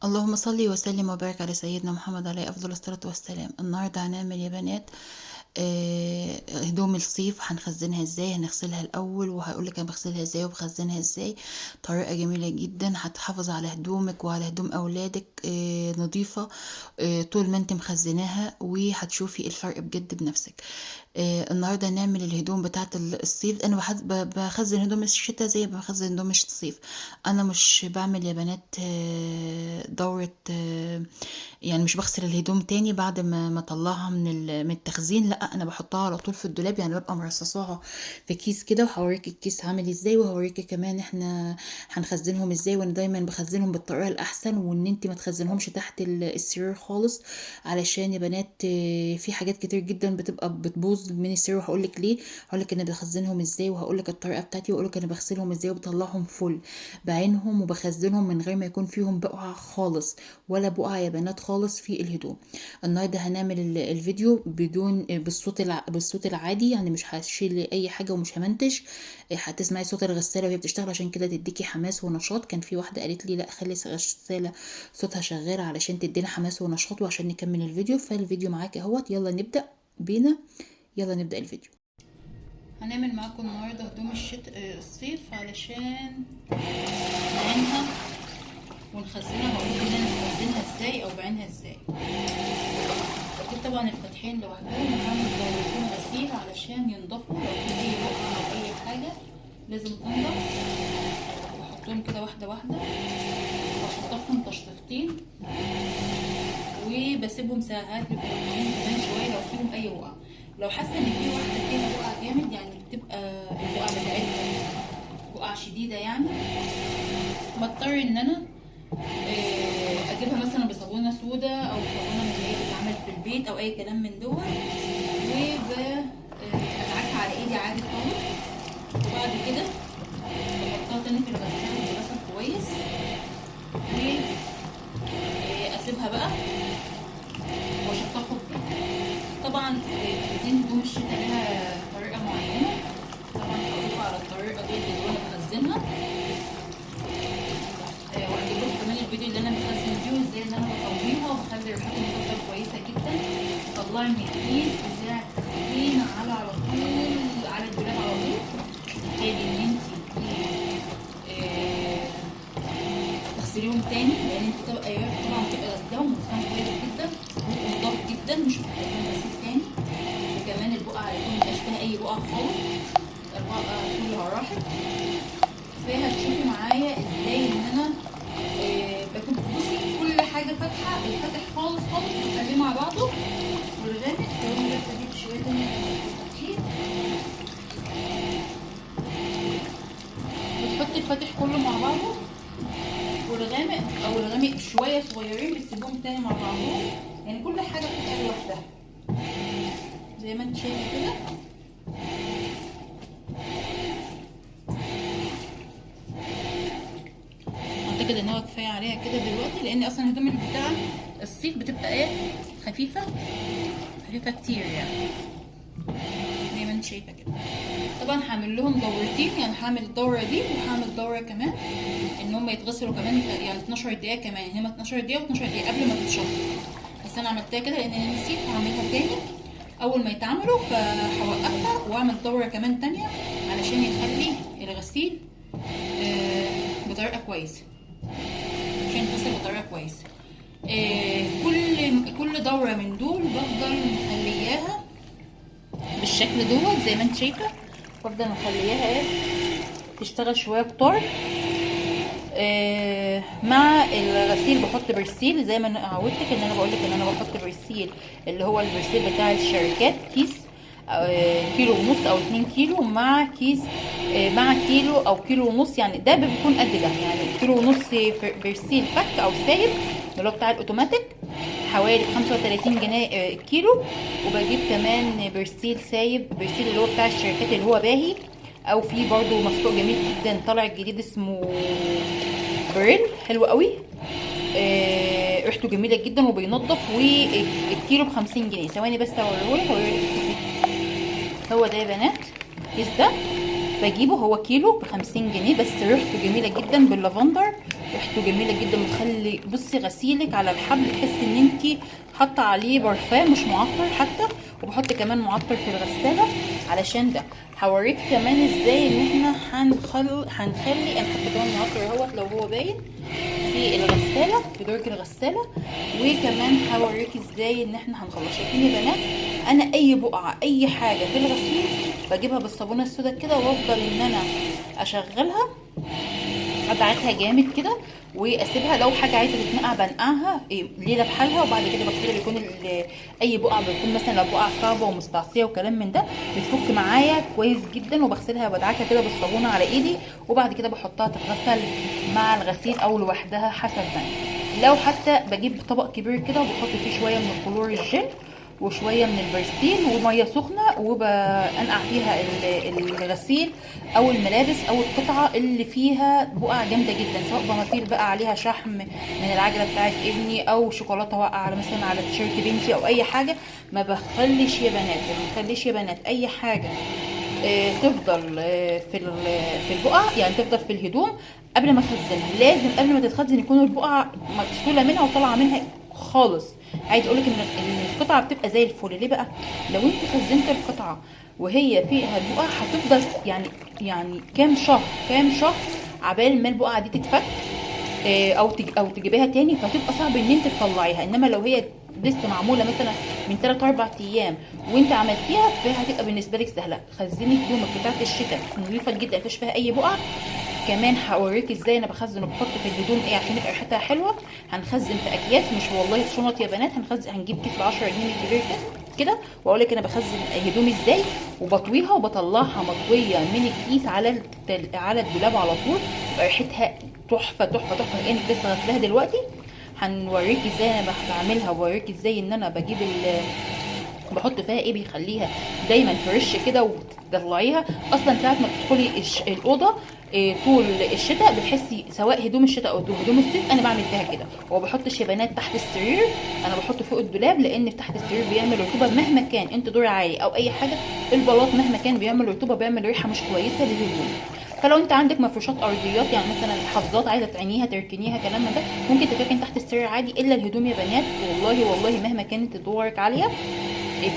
اللهم صل وسلم وبارك على سيدنا محمد عليه افضل الصلاة والسلام. النهارده هنعمل يا بنات هدوم الصيف، هنخزنها ازاي، هنغسلها الاول وهقولك انا بغسلها ازاي وبخزنها ازاي. طريقه جميلة جدا هتحافظ على هدومك وعلى هدوم اولادك نظيفة طول ما انت مخزناها، وهتشوفي الفرق بجد بنفسك. النهارده هنعمل الهدوم بتاعه الصيف. انا بخزن هدوم الشتاء زي ما بخزن هدوم الصيف. انا مش بعمل يا بنات دورة، يعني مش بغسل الهدوم تاني بعد ما اطلعها من التخزين، لا انا بحطها على طول في الدولاب، يعني ببقى مرصصاها في كيس كده، وهوريكي الكيس عامل ازاي، وهوريكي كمان احنا هنخزنهم ازاي. وانا دايما بخزنهم بالطريقة الاحسن، وان انت ما تخزنهمش تحت السرير خالص، علشان يا بنات في حاجات كتير جدا بتبقى بتبوظ من السرير. وهقول لك ليه، هقول لك انا بخزنهم ازاي، وهقول لك الطريقة بتاعتي، وهقول لك انا بغسلهم ازاي وبطلعهم فل بعينهم وبخزنهم من غير ما يكون فيهم بقعة خالص، ولا بقعة يا بنات خالص في الهدوم. النهارده هنعمل الفيديو بدون بالصوت العادي، يعني مش هشيل اي حاجة ومش همنتج، هتسمعي صوت الغسالة وهي بتشتغل، عشان كده تديكي حماس ونشاط. كان في واحدة قالت لي لا خلي الغسالة صوتها شغال علشان تدينا حماس ونشاط وعشان نكمل الفيديو. فالفيديو معاكي اهوت، يلا نبدا بينا، يلا نبدا الفيديو. هنعمل معاكم النهارده هدوم الشتاء الصيف علشان نعينها ونخزنها. هقول لكم ان انا بخزنها ازاي او بعينها ازاي. اكيد طبعا الفاتحين لوحدهم، وهعمل دورتين غسيل علشان ينضفوا، لو في اي بقعة او اي حاجة لازم تنضف. بحطهم كده واحدة واحدة، بشطفهم تشطيفتين وبسيبهم ساعات بيبقوا كمان شوية لو فيهم اي بقعة. لو حاسه ان في واحدة فيها بقعة جامد، يعني بتبقى البقعة بتاعتها بقعة شديدة، يعني بضطر ان انا اجيبها مثلا بصابونه سودا او صابونه من اللي هي بتتعمل في البيت او اي كلام من دول، وبدعكها على ايدي عادي خالص، وبعد كده بحطها تاني في الغسالة تتغسل كويس، واسيبها بقى واشطفها تاني. طبعا تخزين هدوم الشتاء لها طريقه معينة، طبعا هقولكوا على الطريقة دي اللي انا بخزنها، وهجيب لكم كمان الفيديو اللي انا بخزن فيه وازاي ان انا بطويها وبخلي ريحتهم تفضل كويسة جدا. طلعي من الكيس بتاع التخزين على طول على الدولاب على طول، تحتاجي ان انت تغسليهم تاني، لان انت طبعا بتبقى غسلاهم وغسلاهم كويس جدا ونضاف جدا، مش محتاجين غسيل تاني. وكمان البقعة هيكون مبقاش فيها اي بقع خالص، البقعة كلها راحت. فهتشوفي معايا ازاي ان انا بكون بصي كل حاجة فاتحة، الفاتح خالص خالص بخليه مع بعضه، والغامق كمان بس اجيب شوية تانية فاتحين. بتحطي الفاتح كله مع بعضه، والغامق او الغامق شوية صغيرين بتسيبهم تاني مع بعضهم، يعني كل حاجة بتبقى لوحدها زي ما انت شايفه كده. اعتقد ان هو كفاية عليها كده دلوقتي، لان اصلا الهدوم اللي بتاع الصيف بتبقى ايه، خفيفة خفيفة كتير يعني زي ما انت شايفه كده. طبعا هعمل لهم دورتين، يعني هعمل الدورة دي وهعمل دوره كمان ان هم يتغسلوا كمان، يعني 12 دقيقة كمان، هما 12 دقيقة و12 دقيقة قبل ما تتشطف. بس انا عملتها كده لان انا نسيت، هعملها تاني اول ما يتعملوا، فهوقفها واعمل دوره كمان تانية علشان يخلي الغسيل بطريقة كويسة، عشان يتغسل بطريقة كويسة. كل دوره من دول بفضل مخلياها بالشكل دوت زي ما انت شايفه، بفضل مخلياها ايه تشتغل شوية كتار. مع الغسيل بحط برسيل زي ما انا عودتك ان انا بقولك ان انا بحط برسيل اللي هو البرسيل بتاع الشركات، كيس كيلو ونص او 2 كيلو مع كيس مع كيلو او كيلو ونص، يعني ده بيكون قد ده، يعني كيلو ونص برسيل فك او سايب اللي هو بتاع الاوتوماتيك حوالي 35 جنيه كيلو. وبجيب كمان برسيل سايب، برسيل اللي هو بتاع الشركات اللي هو باهي، او في برضو مسحوق جميل جدا طالع جديد اسمه بريل، حلو قوي، ريحته جميلة جدا وبينضف، والكيلو ب 50 جنيه. ثواني بس اوريهولك. هو ده يا بنات الكيس ده بجيبه، هو كيلو ب 50 جنيه، بس ريحته جميلة جدا باللافندر ريحته جميلة جدا، بتخلي بصي غسيلك على الحبل تحسي ان انت حاطه عليه برفان مش معطر حتى. وبحط كمان معطر في الغسالة علشان ده. هوريك كمان ازاي ان احنا هنخلي انا حاطه كمان معطر اهوت لو هو باين في الغسالة، في درج الغسالة. وكمان هوريك ازاي ان احنا هنخلص. شايفين يا بنات انا اي بقعة اي حاجة في الغسيل بجيبها بالصابونه السوداء كده، وافضل ان انا اشغلها ادعكها جامد كده واسيبها. لو حاجة عايزه تتنقع بنقعها ليلة بحالها، وبعد كده بغسلها. بيكون اي بقعة بتكون مثلا لو بقعة صعبة ومستعصيه وكلام من ده بتفك معايا كويس جدا، وبغسلها وبدعكها كده بالصابونه على ايدي، وبعد كده بحطها تتغسل مع الغسيل او لوحدها حسب ما. لو حتى بجيب طبق كبير كده وبحط فيه شوية من الكلور الجل وشوية من البرسيل ومية سخنة، وبنقع فيها الغسيل او الملابس او القطعة اللي فيها بقع جامدة جدا، سواء بناطيل بقى عليها شحم من العجلة بتاعت ابني، او شوكولاتة واقعه على مثلا على تيشيرت بنتي او اي حاجة. ما بخليش يا بنات، ما بخليش يا بنات اي حاجة تفضل في البقع، يعني تفضل في الهدوم قبل ما تخزنها. لازم قبل ما تتخزن يكون البقعة مغسوله منها وطالعه منها خالص. عايز اقولك ان القطعة بتبقى زي الفل. ليه بقى؟ لو انت خزنت القطعة وهي فيها البقعة هتفضل يعني كام شهر، كام شهر عبال ما البقعة دي تتفك او تجيبيها تاني، فتبقى صعب ان انت تطلعيها. انما لو هي لسه معمولة مثلا من 3 4 ايام وانت عملتيها فهتبقى بالنسبة لك سهلة. خزني هدومك بتاعت الشتاء نظيفة جدا مفيش فيها اي بقع. كمان هوريك ازاي انا بخزن وبحط في الهدوم ايه عشان يبقى ريحتها حلوة. هنخزن في اكياس، مش والله في شنط يا بنات. هنخزن، هنجيب كيس ب 10 جنيه كبير كده، واقول لك انا بخزن هدومي ازاي وبطويها وبطلعها مطويه من الكيس على الدولاب على طول، تبقى ريحتها تحفة تحفة تحفة كانك لسه غسلاها دلوقتي. هنوريك ازاي انا بعملها، ووريك ازاي ان انا بجيب بحط فيها ايه بيخليها دايما fresh كده وتطلعيها. اصلا ساعة ما بتدخلي الاوضة طول الشتاء بتحسي سواء هدوم الشتاء او هدوم الصيف انا بعمل فيها كده. وما بحطش يا بنات تحت السرير، انا بحط فوق الدولاب، لان تحت السرير بيعمل رطوبة مهما كان انت دور عالي او اي حاجة، البلاط مهما كان بيعمل رطوبة، بيعمل ريحه مش كويسة للهدوم. فلو انت عندك مفروشات ارضيات يعني مثلا حافظات عايزه تعينيها تركنيها كلام من ده، ممكن تتركن تحت السرير عادي. الا الهدوم يا بنات والله والله مهما كانت دورك عالية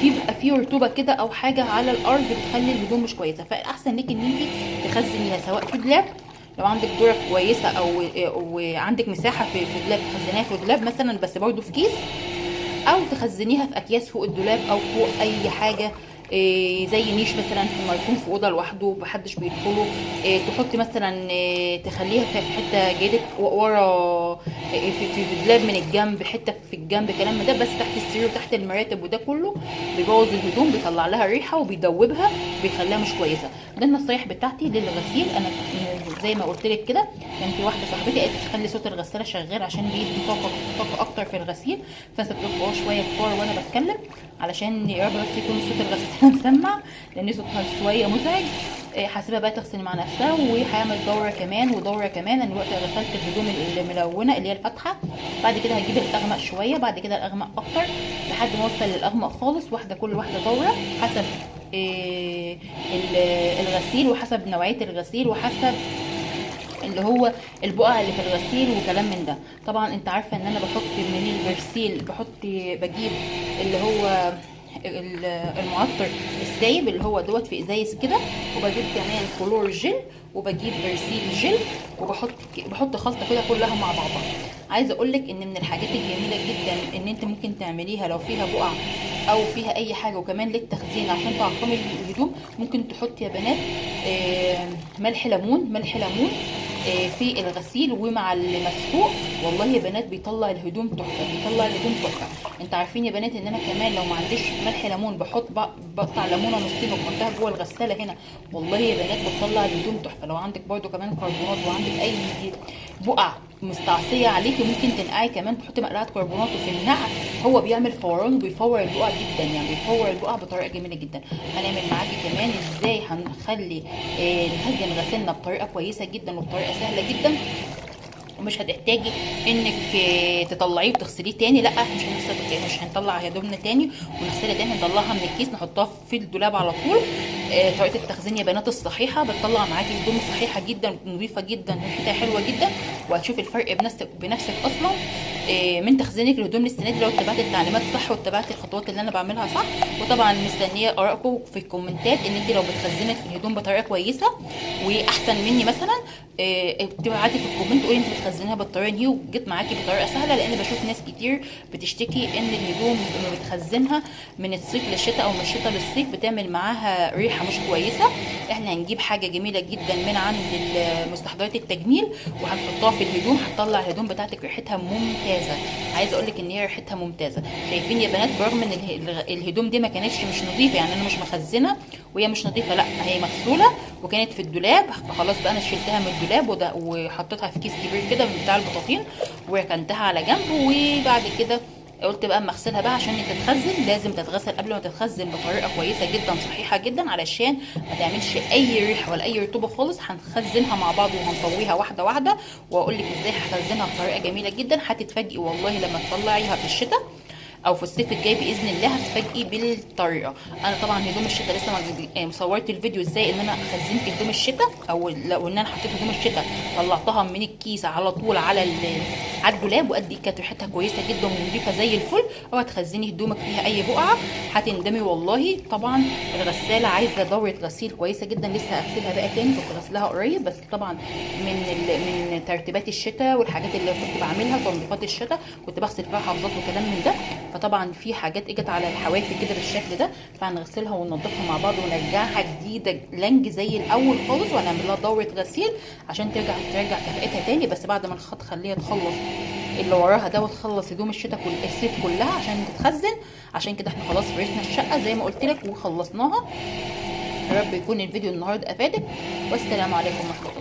في بيبقى في رطوبة كده او حاجة على الارض بتخلي الهدوم مش كويسة. فالاحسن لك ان انت تخزنيها سواء في دولاب لو عندك دورة كويسة او وعندك مساحة في دولاب تخزنيها في دولاب مثلا، بس برده في كيس، او تخزنيها في اكياس فوق الدولاب او فوق اي حاجة زي نيش مثلا في مركون في اوضة لوحده محدش بيدخله. تحطي مثلا تخليها في حتة جيدك ورا في دولاب من الجنب، حتة في الجنب كلام ده، بس تحت السرير وتحت المراتب وده كله بيبوظ الهدوم، بيطلع لها ريحه وبيدوبها بيخليها مش كويسة. ده النصايح بتاعتي للغسيل. انا زي ما قلت لك كده كان في واحدة صاحبتي قالت تخلي صوت الغسالة شغال عشان بيدي طاقة اكتر في الغسيل، فسبت لكم شوية كتار وانا بتكلم علشان يا رب بس يكون صوت الغسالة مسمع لان صوتها شوية مزعج. حاسبها بقى تغسل مع نفسها، وهعمل دوره كمان ودوره كمان. انا دلوقتي غسلت الهدوم الملونة اللي هي الفاتحة، بعد كده هجيب الاغمق شوية، بعد كده الاغمق اكتر لحد ما اوصل للاغمق خالص. واحدة كل واحدة دوره حسب الغسيل وحسب نوعية الغسيل وحسب اللي هو البقع اللي في الغسيل وكلام من ده. طبعا انت عارفه ان انا بحط من البرسيل، بجيب اللي هو المعطر السايب اللي هو دوت في ازايز كده، وبجيب كمان كلور جل وبجيب برسيل جل، وبحط خلطه كده كلها مع بعضها. عايزه اقولك ان من الحاجات الجميلة جدا ان انت ممكن تعمليها لو فيها بقع او فيها اي حاجة، وكمان للتخزين عشان تعقمي الهدوم ممكن تحطي يا بنات ملح ليمون، ملح ليمون في الغسيل ومع المسحوق. والله يا بنات بيطلع الهدوم تحفة، بيطلع الهدوم تحفة. انت عارفين يا بنات ان انا كمان لو ما عنديش ملح ليمون بحط بقطع ليمونه نصين وبحطها جوه الغسالة هنا، والله يا بنات بتطلع الهدوم تحفة. لو عندك برده كمان كربونات وعندك اي بقع مستعصيه عليكي ممكن تنقعي كمان، تحطي مقلعه كربونات وفي النقع هو بيعمل فوران وبيفور البقع جدا، يعني بيفور البقع بطريقة جميلة جدا. هنعمل معاكي كمان ازاي هنخلي نخزن غسيلنا بطريقة كويسة جدا وبطريقة سهلة جدا، ومش هتحتاجي انك تطلعيه وتغسليه تاني. لا مش هنطلع هدومنا تاني ونغسلها تاني، هنطلعها من الكيس نحطها في الدولاب على طول. طريقه التخزين يا بنات الصحيحة بتطلع معاكي هدوم صحيحه جدا، نظيفة جدا، ريحتها حلوة جدا، وهتشوفي الفرق بنفسك اصلا من تخزينك لهدوم السنة دي لو اتبعتي التعليمات صح واتبعتي الخطوات اللي انا بعملها صح. وطبعا مستنيه ارائكم في الكومنتات ان انت لو بتخزني الهدوم بطريقة كويسة واحسن مني مثلا، تبعتي في ال comment قولي انت بتخزنيها بالطريقة دي وجيت معاكي بطريقة سهلة، لان بشوف ناس كتير بتشتكي ان الهدوم لما بتخزنها من الصيف للشتاء او من الشتاء للصيف بتعمل معاها ريحه مش كويسة. احنا هنجيب حاجة جميلة جدا من عند مستحضرات التجميل وهنحطها في الهدوم، هتطلع الهدوم بتاعتك ريحتها ممتازة. عايزه اقول لك ان هي ريحتها ممتازة. شايفين يا بنات، برغم ان الهدوم دي ما كانتش مش نظيفة، يعني انا مش مخزنة وهي مش نظيفة، لا هي مغسوله وكانت في الدولاب، فخلاص بقى انا شلتها من الدولاب وحطيتها في كيس كبير كده من بتاع البطاطين وركنتها على جنب. وبعد كده قلت بقى اما اغسلها بقى عشان تتخزن، لازم تتغسل قبل ما تتخزن بطريقة كويسة جدا صحيحه جدا علشان ما تعملش اي ريحه ولا اي رطوبة خالص. هنخزنها مع بعض وهنطويها واحدة واحدة، واقول لك ازاي هخزنها بطريقة جميلة جدا. هتتفاجئي والله لما تطلعيها في الشتاء او في الصيف الجاي باذن الله، هتتفاجئي بالطريقة. انا طبعا هدوم الشتاء لسه ما صورت الفيديو ازاي ان انا خزنت هدوم الشتاء، او لو ان انا حطيت هدوم الشتاء طلعتها من الكيس على طول على الدولاب، وقد ايه كانت ريحتها كويسة جدا ونضيفه زي الفل. اوعي تخزني هدومك فيها اي بقعة، هتندمي والله. طبعا الغسالة عايزه دوره غسيل كويسة جدا، لسه هغسلها بقى تاني، كنت غسلها قريب، بس طبعا من ترتيبات الشتاء والحاجات اللي كنت بعملها تنظيفات الشتاء كنت بغسل فيها حافظات وكلام من ده، فطبعا في حاجات اجت على الحوافي كده بالشكل ده، فهنغسلها وننضفها مع بعض ونرجعها جديدة لنج زي الاول خالص، وهنعمل لها دوره غسيل عشان ترجع كفاءتها تاني. بس بعد ما تخليها تخلص اللي وراها ده وتخلص هدوم الشتاء كل الصيف كلها عشان تتخزن. عشان كده احنا خلاص فرشنا الشقة زي ما قلت لك وخلصناها. يا رب يكون الفيديو النهارده افادك، والسلام عليكم ورحمة الله.